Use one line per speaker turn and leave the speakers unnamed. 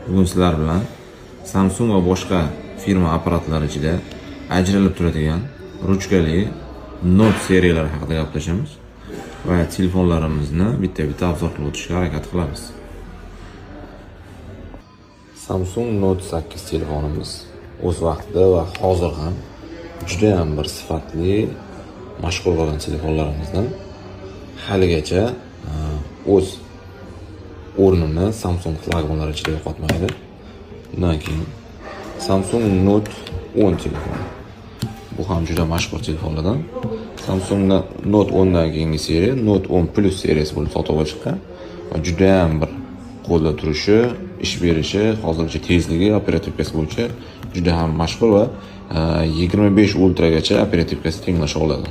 Bugun sizlar bilan Samsung va boshqa firma apparatlari ichida ajralib turadigan ruchkali Note seriyalari haqida gaplashamiz va telefonlarimizni bitta-bitta обзор qilib o'tishga harakat qilamiz. Samsung Note 8 telefonimiz o'z vaqtida va hozir ham juda ham bir sifatli, mashhur bo'lgan telefonlarimizdan. Haligacha o'z o'rnini Samsung flagmanlari ichida yo'qotmaydi. Undan keyin Samsung Note 10 telefoni. Bu ham juda mashhur telefonlardan. Samsung Note 10 dan keyingi seriya Note 10 Plus seriyasi bo'lib sotuvga chiqqan va juda ham bir qo'lda turishi, ish berishi, hozircha tezligi, оперативка si bo'yicha juda ham mashhur va 25 ultragacha оперативка si tenglasha oladi.